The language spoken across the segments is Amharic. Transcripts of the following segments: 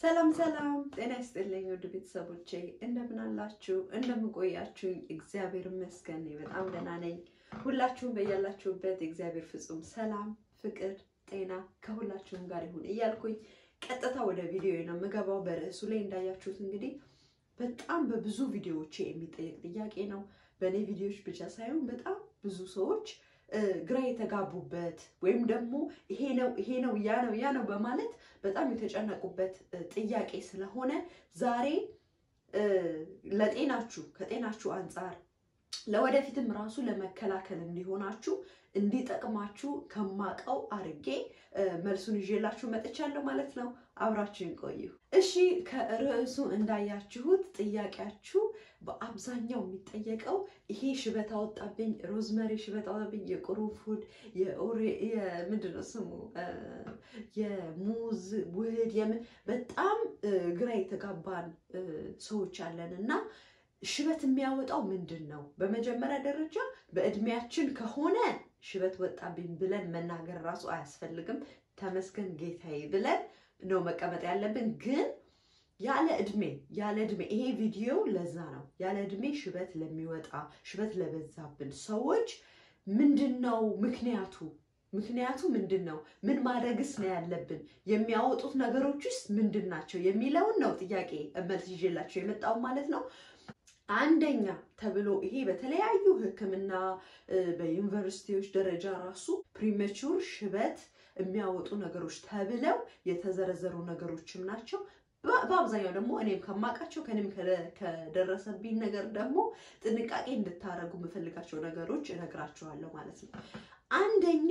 ሰላም ሰላም፣ ጤና ይስጥልኝ ውድ ቤተሰቦቼ፣ እንደምን አላችሁ? እንደምን ቆያችሁኝ? እግዚአብሔር ይመስገን እኔ በጣም ደህና ነኝ። ሁላችሁም በያላችሁበት የእግዚአብሔር ፍጹም ሰላም፣ ፍቅር፣ ጤና ከሁላችሁም ጋር ይሁን እያልኩኝ ቀጥታ ወደ ቪዲዮ ነው የምገባው። በርዕሱ ላይ እንዳያችሁት እንግዲህ በጣም በብዙ ቪዲዮዎቼ የሚጠየቅ ጥያቄ ነው። በእኔ ቪዲዮዎች ብቻ ሳይሆን በጣም ብዙ ሰዎች ግራ የተጋቡበት ወይም ደግሞ ይሄ ነው ይሄ ነው ያ ነው ያ ነው በማለት በጣም የተጨነቁበት ጥያቄ ስለሆነ ዛሬ ለጤናችሁ ከጤናችሁ አንጻር ለወደፊትም ራሱ ለመከላከል እንዲሆናችሁ እንዲጠቅማችሁ ከማቀው አርጌ መልሱን ይዤላችሁ መጥቻለሁ ማለት ነው። አብራችሁን ቆዩ። እሺ፣ ከርዕሱ እንዳያችሁት ጥያቄያችሁ በአብዛኛው የሚጠየቀው ይሄ ሽበት አወጣብኝ፣ ሮዝመሪ ሽበት አወጣብኝ፣ የቅርንፉድ ምንድን ነው ስሙ የሙዝ ውህድ በጣም ግራ የተጋባን ሰዎች አለን እና ሽበት የሚያወጣው ምንድን ነው? በመጀመሪያ ደረጃ በእድሜያችን ከሆነ ሽበት ወጣብኝ ብለን መናገር ራሱ አያስፈልግም። ተመስገን ጌታዬ ብለን ነው መቀመጥ ያለብን። ግን ያለ እድሜ ያለ እድሜ ይሄ ቪዲዮ ለዛ ነው። ያለ እድሜ ሽበት ለሚወጣ ሽበት ለበዛብን ሰዎች ምንድን ነው ምክንያቱ? ምክንያቱ ምንድን ነው? ምን ማድረግስ ነው ያለብን? የሚያወጡት ነገሮች ውስጥ ምንድን ናቸው የሚለውን ነው ጥያቄ መልስ ይዤላቸው የመጣው ማለት ነው። አንደኛ ተብሎ ይሄ በተለያዩ ሕክምና በዩኒቨርሲቲዎች ደረጃ ራሱ premature ሽበት የሚያወጡ ነገሮች ተብለው የተዘረዘሩ ነገሮችም ናቸው። በአብዛኛው ደግሞ እኔም ከማውቃቸው ከእኔም ከደረሰብኝ ነገር ደግሞ ጥንቃቄ እንድታደርጉ የምፈልጋቸው ነገሮች እነግራችኋለሁ ማለት ነው። አንደኛ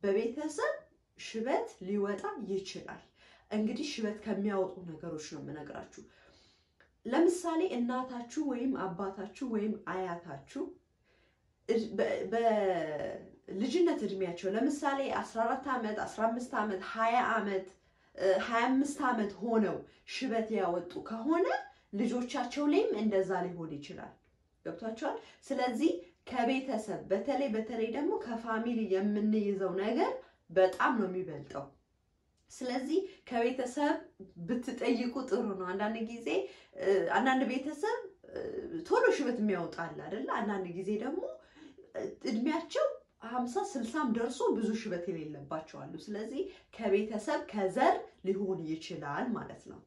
በቤተሰብ ሽበት ሊወጣ ይችላል። እንግዲህ ሽበት ከሚያወጡ ነገሮች ነው የምነግራችሁ። ለምሳሌ እናታችሁ ወይም አባታችሁ ወይም አያታችሁ በልጅነት እድሜያቸው ለምሳሌ 14 ዓመት፣ 15 ዓመት፣ 20 ዓመት፣ 25 ዓመት ሆነው ሽበት ያወጡ ከሆነ ልጆቻቸው ላይም እንደዛ ሊሆን ይችላል። ገብቷቸዋል። ስለዚህ ከቤተሰብ በተለይ በተለይ ደግሞ ከ family የምንይዘው ነገር በጣም ነው የሚበልጠው። ስለዚህ ከቤተሰብ ብትጠይቁ ጥሩ ነው። አንዳንድ ጊዜ አንዳንድ ቤተሰብ ቶሎ ሽበት የሚያወጣ አለ አይደለ? አንዳንድ ጊዜ ደግሞ እድሜያቸው 50 60ም ደርሶ ብዙ ሽበት የሌለባቸው አሉ። ስለዚህ ከቤተሰብ ከዘር ሊሆን ይችላል ማለት ነው።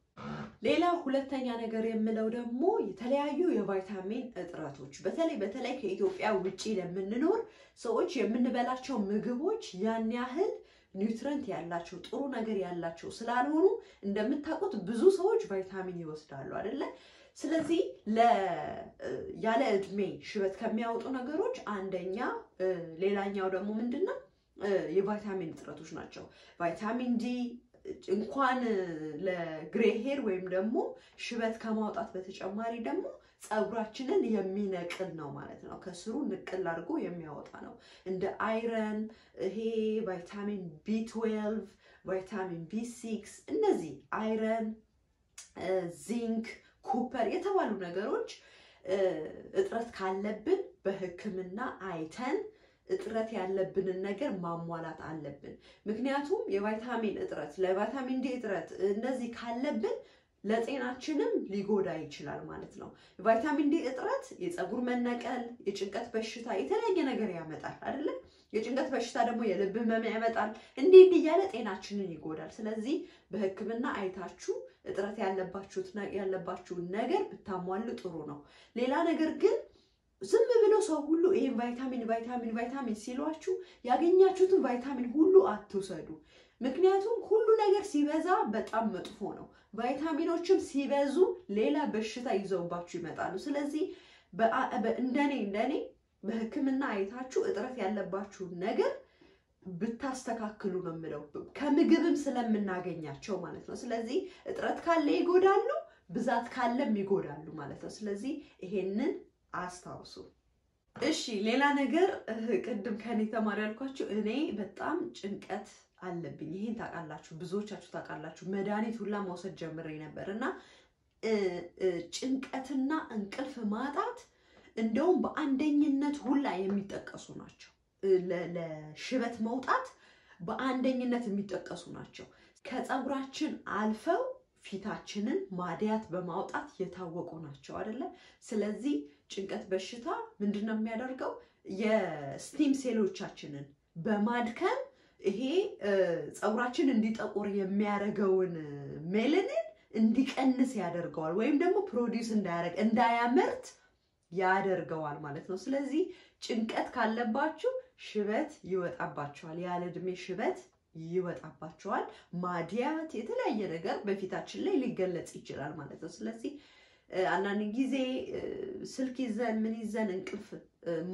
ሌላ ሁለተኛ ነገር የምለው ደግሞ የተለያዩ የቫይታሚን እጥረቶች በተለይ በተለይ ከኢትዮጵያ ውጪ ለምንኖር ሰዎች የምንበላቸው ምግቦች ያን ያህል nutrient ያላቸው ጥሩ ነገር ያላቸው ስላልሆኑ እንደምታውቁት ብዙ ሰዎች ቫይታሚን ይወስዳሉ አይደለ? ስለዚህ ያለ እድሜ ሽበት ከሚያወጡ ነገሮች አንደኛ፣ ሌላኛው ደግሞ ምንድነው የቫይታሚን እጥረቶች ናቸው። ቫይታሚን ዲ እንኳን ለ gray hair ወይም ደግሞ ሽበት ከማውጣት በተጨማሪ ደግሞ ፀጉራችንን የሚነቅል ነው ማለት ነው። ከስሩ ንቅል አድርጎ የሚያወጣ ነው። እንደ iron፣ ይሄ ቫይታሚን B12፣ ቫይታሚን B6፣ እነዚህ iron፣ zinc፣ copper የተባሉ ነገሮች እጥረት ካለብን በሕክምና አይተን እጥረት ያለብንን ነገር ማሟላት አለብን። ምክንያቱም የቫይታሚን እጥረት ለቫይታሚን ዲ እጥረት እነዚህ ካለብን ለጤናችንም ሊጎዳ ይችላል ማለት ነው። ቫይታሚን ዲ እጥረት የፀጉር መነቀል፣ የጭንቀት በሽታ፣ የተለያየ ነገር ያመጣል አይደለ? የጭንቀት በሽታ ደግሞ የልብ ህመም ያመጣል። እንዲህ እንዲህ እያለ ጤናችንን ይጎዳል። ስለዚህ በሕክምና አይታችሁ እጥረት ያለባችሁን ነገር ብታሟሉ ጥሩ ነው። ሌላ ነገር ግን ዝም ብሎ ሰው ሁሉ ይሄን ቫይታሚን ቫይታሚን ቫይታሚን ሲሏችሁ ያገኛችሁትን ቫይታሚን ሁሉ አትውሰዱ። ምክንያቱም ሁሉ ነገር ሲበዛ በጣም መጥፎ ነው። ቫይታሚኖችም ሲበዙ ሌላ በሽታ ይዘውባችሁ ይመጣሉ። ስለዚህ እንደኔ እንደኔ በሕክምና አይታችሁ እጥረት ያለባችሁን ነገር ብታስተካክሉ ነው የምለው፣ ከምግብም ስለምናገኛቸው ማለት ነው። ስለዚህ እጥረት ካለ ይጎዳሉ፣ ብዛት ካለም ይጎዳሉ ማለት ነው። ስለዚህ ይሄንን አስታውሱ። እሺ፣ ሌላ ነገር ቅድም ከኔ ተማሪ ያልኳችሁ እኔ በጣም ጭንቀት አለብኝ። ይሄን ታውቃላችሁ፣ ብዙዎቻችሁ ታውቃላችሁ። መድኃኒት ሁላ መውሰድ ጀምሬ ነበር እና ጭንቀትና እንቅልፍ ማጣት እንደውም በአንደኝነት ሁላ የሚጠቀሱ ናቸው። ለሽበት መውጣት በአንደኝነት የሚጠቀሱ ናቸው። ከፀጉራችን አልፈው ፊታችንን ማዲያት በማውጣት የታወቁ ናቸው አይደለ? ስለዚህ ጭንቀት በሽታ ምንድነው የሚያደርገው? የ stem ሴሎቻችንን በማድከም ይሄ ፀጉራችን እንዲጠቁር የሚያደርገውን ሜላኒን እንዲቀንስ ያደርገዋል፣ ወይም ደግሞ produce እንዳያደርግ እንዳያመርት ያደርገዋል ማለት ነው። ስለዚህ ጭንቀት ካለባችሁ ሽበት ይወጣባችኋል፣ ያለ እድሜ ሽበት ይወጣባችኋል። ማዲያት፣ የተለያየ ነገር በፊታችን ላይ ሊገለጽ ይችላል ማለት ነው። ስለዚህ አንዳንድ ጊዜ ስልክ ይዘን ምን ይዘን እንቅልፍ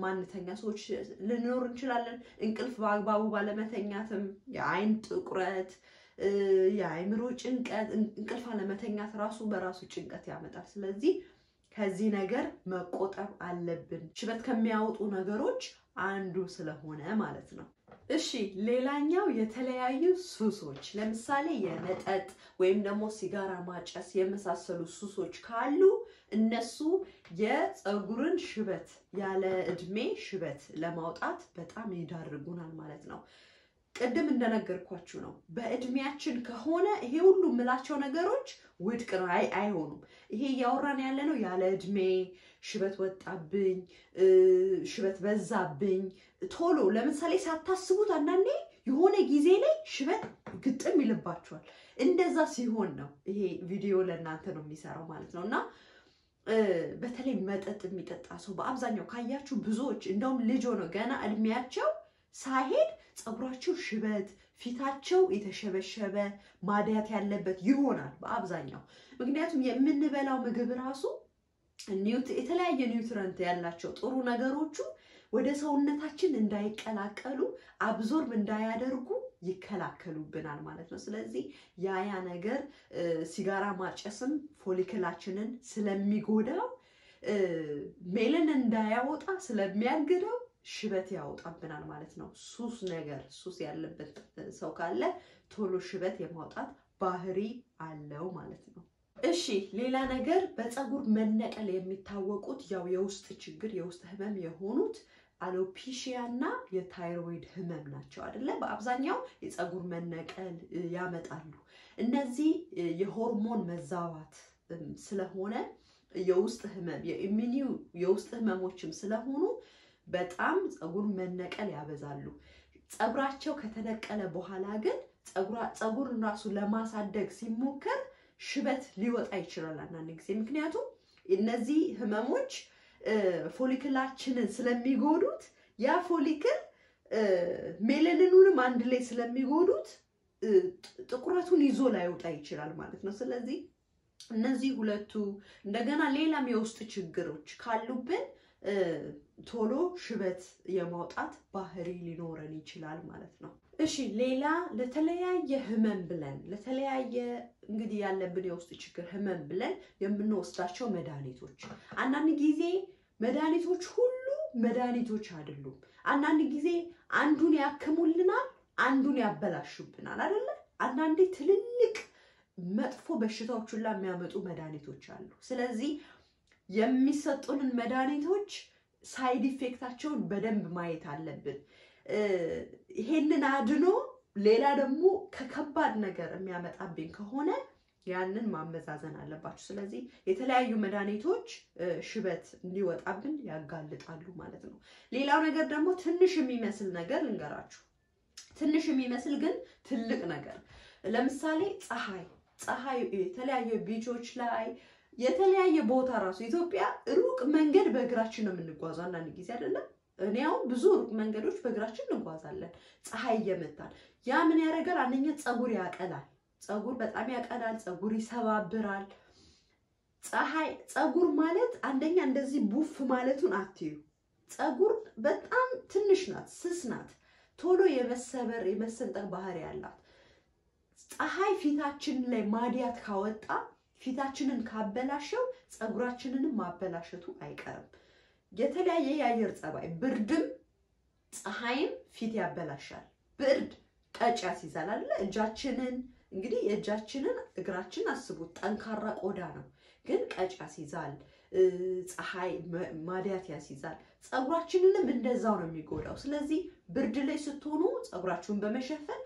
ማንተኛ ሰዎች ልንኖር እንችላለን። እንቅልፍ በአግባቡ ባለመተኛትም የአይን ጥቁረት፣ የአይምሮ ጭንቀት፣ እንቅልፍ አለመተኛት ራሱ በራሱ ጭንቀት ያመጣል። ስለዚህ ከዚህ ነገር መቆጠብ አለብን፣ ሽበት ከሚያወጡ ነገሮች አንዱ ስለሆነ ማለት ነው። እሺ፣ ሌላኛው የተለያዩ ሱሶች፣ ለምሳሌ የመጠጥ ወይም ደግሞ ሲጋራ ማጨስ የመሳሰሉ ሱሶች ካሉ እነሱ የፀጉርን ሽበት፣ ያለ እድሜ ሽበት ለማውጣት በጣም ይዳርጉናል ማለት ነው። ቅድም እንደነገርኳችሁ ነው። በእድሜያችን ከሆነ ይሄ ሁሉ የምላቸው ነገሮች ውድቅ ነው፣ አይሆኑም። ይሄ እያወራን ያለ ነው ያለ እድሜ ሽበት ወጣብኝ፣ ሽበት በዛብኝ፣ ቶሎ ለምሳሌ ሳታስቡት አንዳንዴ የሆነ ጊዜ ላይ ሽበት ግጥም ይልባችኋል። እንደዛ ሲሆን ነው ይሄ ቪዲዮ ለእናንተ ነው የሚሰራው ማለት ነው። እና በተለይ መጠጥ የሚጠጣ ሰው በአብዛኛው ካያችሁ ብዙዎች እንደውም ልጅ ሆነው ገና እድሜያቸው ሳይሄድ ፀጉራቸው ሽበት፣ ፊታቸው የተሸበሸበ፣ ማዲያት ያለበት ይሆናል በአብዛኛው። ምክንያቱም የምንበላው ምግብ ራሱ የተለያየ nutrient ያላቸው ጥሩ ነገሮቹ ወደ ሰውነታችን እንዳይቀላቀሉ፣ absorb እንዳያደርጉ ይከላከሉብናል ማለት ነው። ስለዚህ ያ ነገር ሲጋራ ማጨስም follicle ኣችንን ስለሚጎዳው፣ ሜልን እንዳያወጣ ስለሚያግደው ሽበት ያወጣብናል ማለት ነው። ሱስ ነገር፣ ሱስ ያለበት ሰው ካለ ቶሎ ሽበት የማውጣት ባህሪ አለው ማለት ነው። እሺ፣ ሌላ ነገር በፀጉር መነቀል የሚታወቁት ያው የውስጥ ችግር፣ የውስጥ ህመም የሆኑት alopecia እና የታይሮይድ ህመም ናቸው አይደለ? በአብዛኛው የፀጉር መነቀል ያመጣሉ። እነዚህ የሆርሞን መዛባት ስለሆነ የውስጥ ህመም፣ የ immune የውስጥ ህመሞችም ስለሆኑ በጣም ፀጉር መነቀል ያበዛሉ። ፀጉራቸው ከተነቀለ በኋላ ግን ፀጉርን ራሱ ለማሳደግ ሲሞከር ሽበት ሊወጣ ይችላል አንዳንድ ጊዜ። ምክንያቱም እነዚህ ህመሞች follicle ኣችንን ስለሚጎዱት፣ ያ follicle ሜለኒኑንም አንድ ላይ ስለሚጎዱት ጥቁረቱን ይዞ ላይወጣ ይችላል ማለት ነው። ስለዚህ እነዚህ ሁለቱ እንደገና ሌላም የውስጥ ችግሮች ካሉብን ቶሎ ሽበት የማውጣት ባህሪ ሊኖረን ይችላል ማለት ነው። እሺ፣ ሌላ ለተለያየ ህመም ብለን፣ ለተለያየ እንግዲህ ያለብን የውስጥ ችግር ህመም ብለን የምንወስዳቸው መድኃኒቶች፣ አንዳንድ ጊዜ መድኃኒቶች ሁሉ መድኃኒቶች አይደሉም። አንዳንድ ጊዜ አንዱን ያክሙልናል፣ አንዱን ያበላሹብናል አይደለ? አንዳንዴ ትልልቅ መጥፎ በሽታዎች ሁላ የሚያመጡ መድኃኒቶች አሉ። ስለዚህ የሚሰጡንን መድኃኒቶች side effect ኣቸውን በደንብ ማየት አለብን። ይሄንን አድኖ ሌላ ደግሞ ከከባድ ነገር የሚያመጣብኝ ከሆነ ያንን ማመዛዘን አለባችሁ። ስለዚህ የተለያዩ መድኃኒቶች ሽበት እንዲወጣብን ያጋልጣሉ ማለት ነው። ሌላው ነገር ደግሞ ትንሽ የሚመስል ነገር ልንገራችሁ። ትንሽ የሚመስል ግን ትልቅ ነገር፣ ለምሳሌ ፀሐይ፣ የተለያየ beach ኦች ላይ፣ የተለያየ ቦታ፣ ራሱ ኢትዮጵያ ሩቅ መንገድ በእግራችን ነው የምንጓዘው አንዳንድ ጊዜ አይደለም። እኔ አሁን ብዙ ሩቅ መንገዶች በእግራችን እንጓዛለን ፀሐይ እየመታን። ያ ምን ያደርጋል? አንደኛ ፀጉር ያቀላል። ፀጉር በጣም ያቀላል። ፀጉር ይሰባብራል። ፀሐይ ፀጉር ማለት አንደኛ እንደዚህ ቡፍ ማለቱን አትዩ። ፀጉር በጣም ትንሽ ናት፣ ስስ ናት። ቶሎ የመሰበር፣ የመሰንጠቅ ባህሪ ያላት። ፀሐይ ፊታችን ላይ ማዲያት ካወጣ፣ ፊታችንን ካበላሸው ፀጉራችንንም ማበላሸቱ አይቀርም። የተለያየ የአየር ጸባይ፣ ብርድም ፀሐይም ፊት ያበላሻል። ብርድ ቀጭ ያስይዛል አይደለ? እጃችንን እንግዲህ የእጃችንን እግራችን አስቡት፣ ጠንካራ ቆዳ ነው፣ ግን ቀጭ ያስይዛል። ፀሐይ ማዲያት ያስይዛል። ፀጉራችንንም እንደዛው ነው የሚጎዳው። ስለዚህ ብርድ ላይ ስትሆኑ ፀጉራችሁን በመሸፈን፣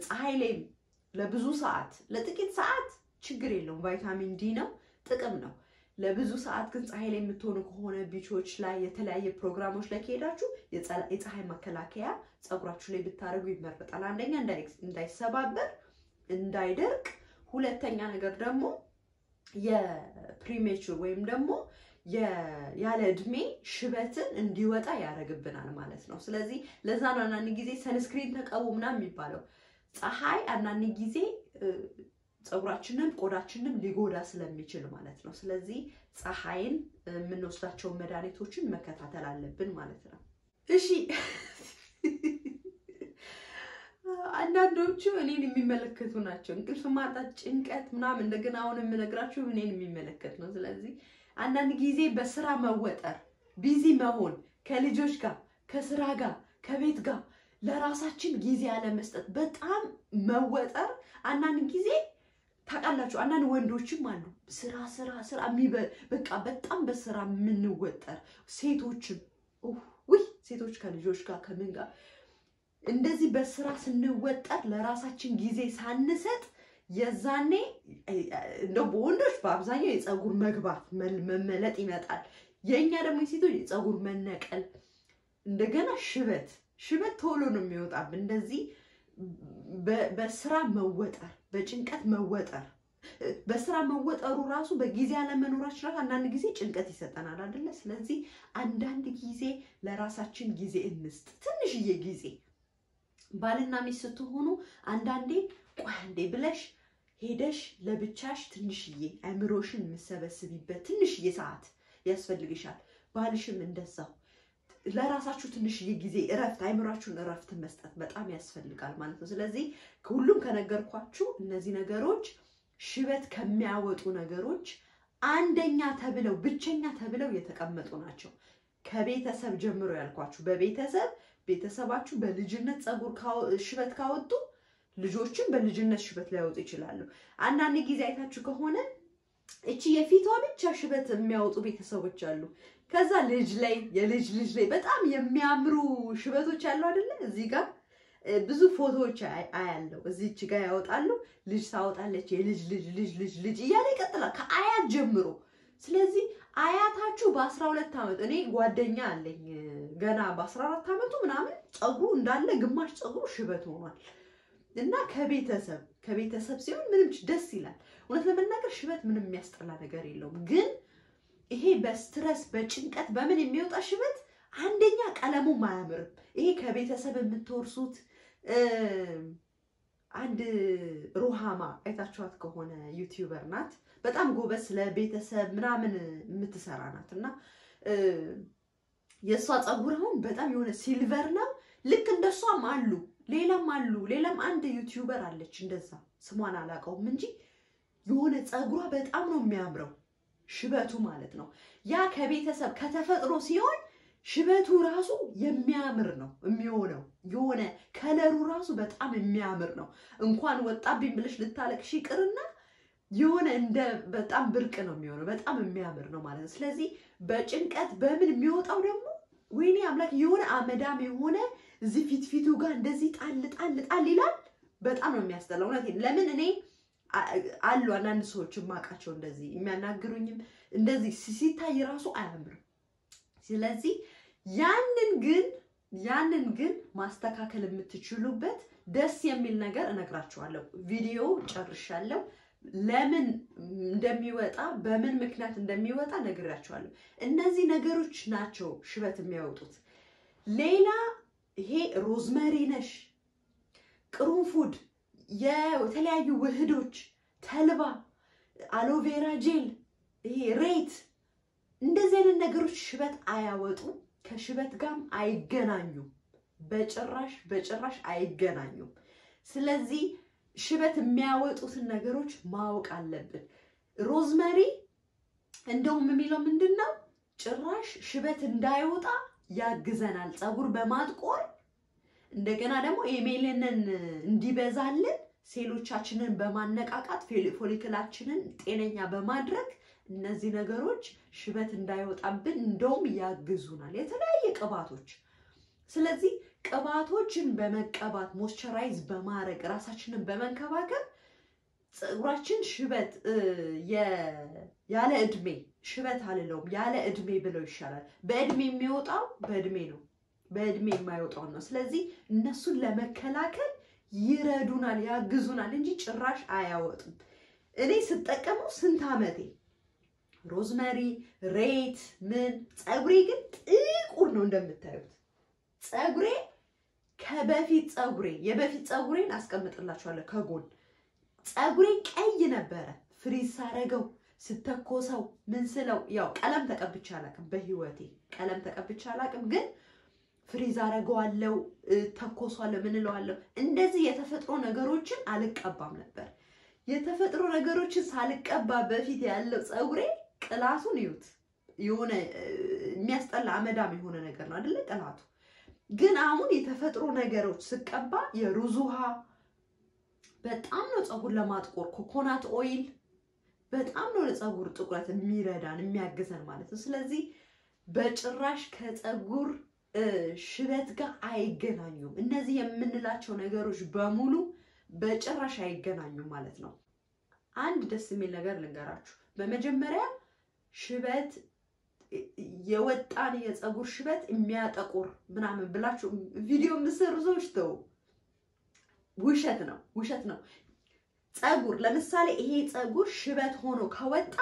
ፀሐይ ላይ ለብዙ ሰዓት፣ ለጥቂት ሰዓት ችግር የለውም፣ ቫይታሚን ዲ ነው፣ ጥቅም ነው። ለብዙ ሰዓት ግን ፀሐይ ላይ የምትሆኑ ከሆነ፣ beach ኦች ላይ፣ የተለያየ ፕሮግራሞች ላይ ከሄዳችሁ የፀሐይ መከላከያ ፀጉራችሁ ላይ ብታደርጉ ይመረጣል። አንደኛ እንዳይሰባበር፣ እንዳይደርቅ፣ ሁለተኛ ነገር ደግሞ የ premature ወይም ደግሞ ያለ እድሜ ሽበትን እንዲወጣ ያደርግብናል ማለት ነው። ስለዚህ ለዛ ነው አንዳንድ ጊዜ sunscreen ተቀቡ ምናምን የሚባለው። ፀሐይ አንዳንድ ጊዜ ፀጉራችንም ቆዳችንም ሊጎዳ ስለሚችል ማለት ነው። ስለዚህ ፀሐይን የምንወስዳቸውን መድኃኒቶችን መከታተል አለብን ማለት ነው። እሺ፣ አንዳንዶቹ እኔን የሚመለከቱ ናቸው። እንቅልፍ ማጣት፣ ጭንቀት ምናምን፣ እንደገና አሁን የምነግራችሁ እኔን የሚመለከት ነው። ስለዚህ አንዳንድ ጊዜ በስራ መወጠር፣ busy መሆን፣ ከልጆች ጋር፣ ከስራ ጋር፣ ከቤት ጋር ለራሳችን ጊዜ አለመስጠት፣ በጣም መወጠር። አንዳንድ ጊዜ ታውቃላችሁ፣ አንዳንድ ወንዶችም አሉ ስራ ስራ ስራ፣ በቃ በጣም በስራ የምንወጠር፣ ሴቶችም፣ ውይ ሴቶች ከልጆች ጋር ከምን ጋር እንደዚህ በስራ ስንወጠር ለራሳችን ጊዜ ሳንሰጥ የዛኔ እንደው በወንዶች በአብዛኛው የፀጉር መግባት፣ መመለጥ ይመጣል። የእኛ ደግሞ የሴቶች የፀጉር መነቀል፣ እንደገና ሽበት፣ ሽበት ቶሎ ነው የሚወጣብን። እንደዚህ በስራ መወጠር፣ በጭንቀት መወጠር፣ በስራ መወጠሩ ራሱ በጊዜ አለመኖራችን ራሱ አንዳንድ ጊዜ ጭንቀት ይሰጠናል አይደለ? ስለዚህ አንዳንድ ጊዜ ለራሳችን ጊዜ እንስጥ፣ ትንሽዬ ጊዜ። ባልና ሚስት ስትሆኑ አንዳንዴ ቆይ አንዴ ብለሽ ሄደሽ ለብቻሽ ትንሽዬ አእምሮሽን የምሰበስቢበት ትንሽዬ ሰዓት ያስፈልግሻል። ባልሽም እንደዛው ለራሳችሁ ትንሽዬ ጊዜ እረፍት፣ አይምሯችሁን እረፍት መስጠት በጣም ያስፈልጋል ማለት ነው። ስለዚህ ሁሉም ከነገርኳችሁ እነዚህ ነገሮች ሽበት ከሚያወጡ ነገሮች አንደኛ ተብለው፣ ብቸኛ ተብለው የተቀመጡ ናቸው። ከቤተሰብ ጀምሮ ያልኳችሁ በቤተሰብ፣ ቤተሰባችሁ በልጅነት ፀጉር ሽበት ካወጡ ልጆችን በልጅነት ሽበት ሊያወጡ ይችላሉ። አንዳንድ ጊዜ አይታችሁ ከሆነ እቺ የፊቷ ብቻ ሽበት የሚያወጡ ቤተሰቦች አሉ። ከዛ ልጅ ላይ፣ የልጅ ልጅ ላይ በጣም የሚያምሩ ሽበቶች አሉ አይደለ? እዚህ ጋር ብዙ ፎቶዎች አያለው። እዚች ጋር ያወጣሉ፣ ልጅ ታወጣለች፣ የልጅ ልጅ ልጅ ልጅ ልጅ እያለ ይቀጥላል ከአያት ጀምሮ። ስለዚህ አያታችሁ በ12 ዓመት፣ እኔ ጓደኛ አለኝ ገና በ14 ዓመቱ ምናምን ፀጉሩ እንዳለ ግማሽ ፀጉሩ ሽበት ሆኗል። እና ከቤተሰብ ሲሆን ምንም ደስ ይላል። እውነት ለመናገር ሽበት ምንም የሚያስጠላ ነገር የለውም። ግን ይሄ በ stress፣ በጭንቀት፣ በምን የሚወጣ ሽበት አንደኛ ቀለሙም አያምርም። ይሄ ከቤተሰብ የምትወርሱት፣ አንድ ሩሃማ አይታችኋት ከሆነ YouTuber ናት። በጣም ጎበዝ፣ ስለ ቤተሰብ ምናምን የምትሰራ ናት። እና የእሷ ፀጉር አሁን በጣም የሆነ silver ነው። ልክ እንደሷም አሉ፣ ሌላም አሉ። ሌላም አንድ YouTuber አለች እንደዛ፣ ስሟን አላውቀውም እንጂ የሆነ ፀጉሯ በጣም ነው የሚያምረው፣ ሽበቱ ማለት ነው። ያ ከቤተሰብ ከተፈጥሮ ሲሆን ሽበቱ ራሱ የሚያምር ነው የሚሆነው። የሆነ color ኡ ራሱ በጣም የሚያምር ነው። እንኳን ወጣብኝ ብለሽ ልታለቅሽ ይቅርና የሆነ እንደ በጣም ብርቅ ነው የሚሆነው። በጣም የሚያምር ነው ማለት ነው። ስለዚህ በጭንቀት በምን የሚወጣው ደግሞ ወይኔ አምላክ፣ የሆነ አመዳም የሆነ እዚህ ፊት ፊቱ ጋር እንደዚህ ጣል ጣል ጣል ይላል። በጣም ነው የሚያስጠላው። እውነቴን ለምን እኔ አሉ አንዳንድ ሰዎች የማውቃቸው እንደዚህ የሚያናግሩኝም እንደዚህ ሲታይ ራሱ አያምርም። ስለዚህ ያንን ግን ማስተካከል የምትችሉበት ደስ የሚል ነገር እነግራችኋለሁ። ቪዲዮ ጨርሻለሁ። ለምን እንደሚወጣ፣ በምን ምክንያት እንደሚወጣ ነግራችኋለሁ። እነዚህ ነገሮች ናቸው ሽበት የሚያወጡት። ሌላ ይሄ rosemary ነሽ፣ ቅርንፉድ፣ የተለያዩ ውህዶች፣ ተልባ፣ aloe vera gel፣ ይሄ ሬት፣ እንደዚህ አይነት ነገሮች ሽበት አያወጡም። ከሽበት ጋርም አይገናኙም። በጭራሽ በጭራሽ አይገናኙም። ስለዚህ ሽበት የሚያወጡትን ነገሮች ማወቅ አለብን። Rosemary እንደውም የሚለው ምንድን ነው? ጭራሽ ሽበት እንዳይወጣ ያግዘናል። ፀጉር በማጥቆር፣ እንደገና ደግሞ የሜላኒን እንዲበዛልን ሴሎቻችንን በማነቃቃት፣ follicle ኣችንን ጤነኛ በማድረግ እነዚህ ነገሮች ሽበት እንዳይወጣብን እንደውም ያግዙናል፣ የተለያየ ቅባቶች። ስለዚህ ቅባቶችን በመቀባት moisturize በማድረግ ራሳችንን በመንከባከብ ፀጉራችን ሽበት ያለ እድሜ ሽበት አልለውም፣ ያለ እድሜ ብለው ይሻላል። በእድሜ የሚወጣው በእድሜ ነው፣ በእድሜ የማይወጣው ነው። ስለዚህ እነሱን ለመከላከል ይረዱናል፣ ያግዙናል እንጂ ጭራሽ አያወጡም። እኔ ስጠቀመው ስንት ዓመቴ rosemary፣ ሬት ምን ፀጉሬ ግን ጥቁር ነው እንደምታዩት። ፀጉሬ ከበፊት ፀጉሬ የበፊት ፀጉሬን አስቀምጥላችኋለሁ ከጎን። ፀጉሬ ቀይ ነበረ። Frizz ሳረገው ስተኮሰው ምን ስለው ያው ቀለም ተቀብቼ አላውቅም፣ በህይወቴ ቀለም ተቀብቼ አላውቅም። ግን frizz አረገዋለሁ፣ ተኮሷለሁ፣ ምን እለዋለሁ። እንደዚህ የተፈጥሮ ነገሮችን አልቀባም ነበር። የተፈጥሮ ነገሮችን ሳልቀባ በፊት ያለው ፀጉሬ ቅላቱን እዩት። የሆነ የሚያስጠላ አመዳም የሆነ ነገር ነው አይደለ? ቅላቱ ግን አሁን የተፈጥሮ ነገሮች ስቀባ የሩዝ ውሃ በጣም ነው ፀጉር ለማጥቆር፣ coconut oil በጣም ነው ለፀጉር ጥቁረት የሚረዳን የሚያግዘን ማለት ነው። ስለዚህ በጭራሽ ከፀጉር ሽበት ጋር አይገናኙም። እነዚህ የምንላቸው ነገሮች በሙሉ በጭራሽ አይገናኙም ማለት ነው። አንድ ደስ የሚል ነገር ልንገራችሁ። በመጀመሪያ ሽበት የወጣን የፀጉር ሽበት የሚያጠቁር ምናምን ብላችሁ ቪዲዮ የምትሰሩ ሰዎች ተው፣ ውሸት ነው፣ ውሸት ነው። ፀጉር ለምሳሌ ይሄ ፀጉር ሽበት ሆኖ ከወጣ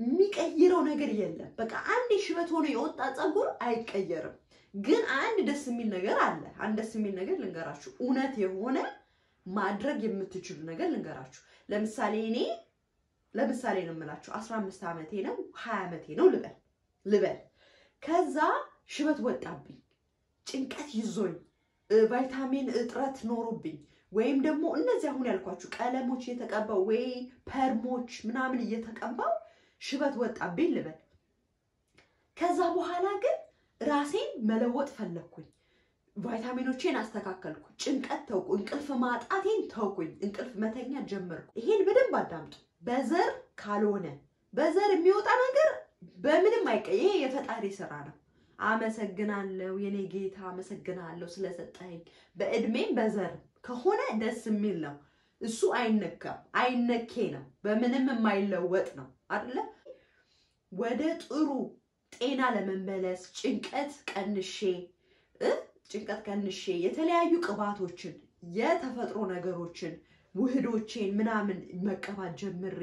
የሚቀይረው ነገር የለም። በቃ አንድ ሽበት ሆኖ የወጣ ፀጉር አይቀየርም። ግን አንድ ደስ የሚል ነገር አለ። አንድ ደስ የሚል ነገር ልንገራችሁ፣ እውነት የሆነ ማድረግ የምትችሉ ነገር ልንገራችሁ። ለምሳሌ እኔ ለምሳሌ ነው የምላችሁ 15 ዓመቴ ነው 20 ዓመቴ ነው ልበል። ከዛ ሽበት ወጣብኝ፣ ጭንቀት ይዞኝ፣ ቫይታሚን እጥረት ኖሮብኝ ወይም ደግሞ እነዚህ አሁን ያልኳችሁ ቀለሞች እየተቀባው ወይ perm ኦች ምናምን እየተቀባው ሽበት ወጣብኝ ልበል። ከዛ በኋላ ግን ራሴን መለወጥ ፈለግኩኝ። ቫይታሚኖቼን አስተካከልኩ፣ ጭንቀት ተውኩ፣ እንቅልፍ ማጣቴን ተውኩኝ፣ እንቅልፍ መተኛ ጀመርኩ። ይሄን በደንብ አዳምጡ። በዘር ካልሆነ በዘር የሚወጣ ነገር በምንም አይቀይ። ይሄ የፈጣሪ ስራ ነው። አመሰግናለሁ የኔ ጌታ፣ አመሰግናለሁ ስለሰጠኸኝ። በእድሜም በዘር ከሆነ ደስ የሚል ነው። እሱ አይነካም፣ አይነኬ ነው፣ በምንም የማይለወጥ ነው አይደለ? ወደ ጥሩ ጤና ለመመለስ ጭንቀት ቀንሼ የተለያዩ ቅባቶችን የተፈጥሮ ነገሮችን ውህዶቼን ምናምን መቀባት ጀምሬ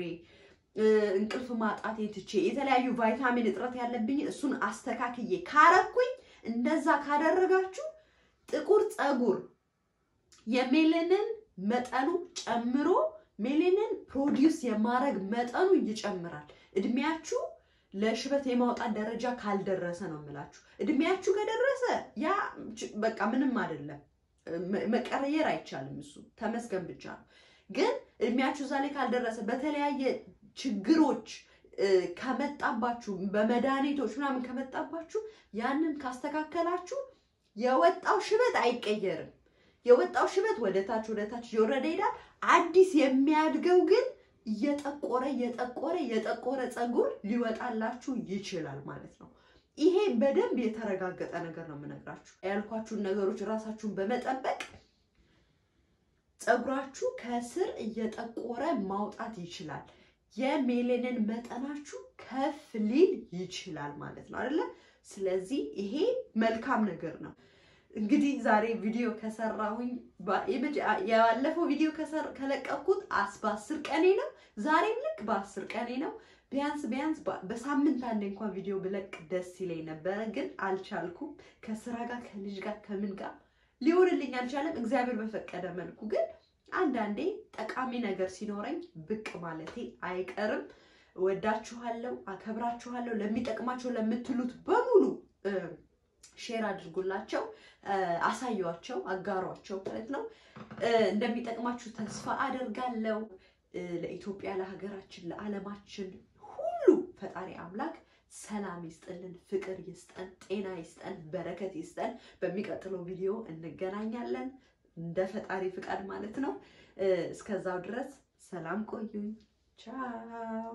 እንቅልፍ ማጣቴን ትቼ የተለያዩ ቫይታሚን እጥረት ያለብኝ እሱን አስተካክዬ ካረኩኝ፣ እንደዛ ካደረጋችሁ ጥቁር ፀጉር የሜላኒን መጠኑ ጨምሮ melanin produce የማድረግ መጠኑ ይጨምራል። እድሜያችሁ ለሽበት የማውጣት ደረጃ ካልደረሰ ነው የምላችሁ። እድሜያችሁ ከደረሰ ያ በቃ ምንም አይደለም፣ መቀየር አይቻልም። እሱ ተመስገን ብቻ ነው። ግን እድሜያችሁ እዛ ላይ ካልደረሰ በተለያየ ችግሮች ከመጣባችሁ በመድኃኒቶች ምናምን ከመጣባችሁ ያንን ካስተካከላችሁ የወጣው ሽበት አይቀየርም። የወጣው ሽበት ወደታች ወደታች እየወረደ ይሄዳል። አዲስ የሚያድገው ግን እየጠቆረ እየጠቆረ የጠቆረ ፀጉር ሊወጣላችሁ ይችላል ማለት ነው። ይሄ በደንብ የተረጋገጠ ነገር ነው የምነግራችሁ። ያልኳችሁን ነገሮች ራሳችሁን በመጠበቅ ፀጉራችሁ ከስር እየጠቆረ ማውጣት ይችላል። የሜላኒን መጠናችሁ ከፍ ሊል ይችላል ማለት ነው አይደለ? ስለዚህ ይሄ መልካም ነገር ነው። እንግዲህ ዛሬ ቪዲዮ ከሰራሁኝ ያለፈው ቪዲዮ ከለቀኩት በ10 ቀኔ ነው። ዛሬም ልክ በ10 ቀኔ ነው። ቢያንስ ቢያንስ በሳምንት አንዴ እንኳን ቪዲዮ ብለቅ ደስ ይለኝ ነበረ፣ ግን አልቻልኩም። ከስራ ጋር ከልጅ ጋር ከምን ጋር ሊሆንልኝ አልቻለም። እግዚአብሔር በፈቀደ መልኩ ግን አንዳንዴ ጠቃሚ ነገር ሲኖረኝ ብቅ ማለቴ አይቀርም። ወዳችኋለሁ፣ አከብራችኋለሁ። ለሚጠቅማቸው ለምትሉት በሙሉ share አድርጉላቸው፣ አሳዩዋቸው፣ አጋሯቸው ማለት ነው። እንደሚጠቅማችሁ ተስፋ አደርጋለሁ። ለኢትዮጵያ፣ ለሀገራችን፣ ለዓለማችን ሁሉ ፈጣሪ አምላክ ሰላም ይስጥልን፣ ፍቅር ይስጠን፣ ጤና ይስጠን፣ በረከት ይስጠን። በሚቀጥለው ቪዲዮ እንገናኛለን እንደ ፈጣሪ ፍቃድ ማለት ነው። እስከዛው ድረስ ሰላም ቆዩኝ። ቻው።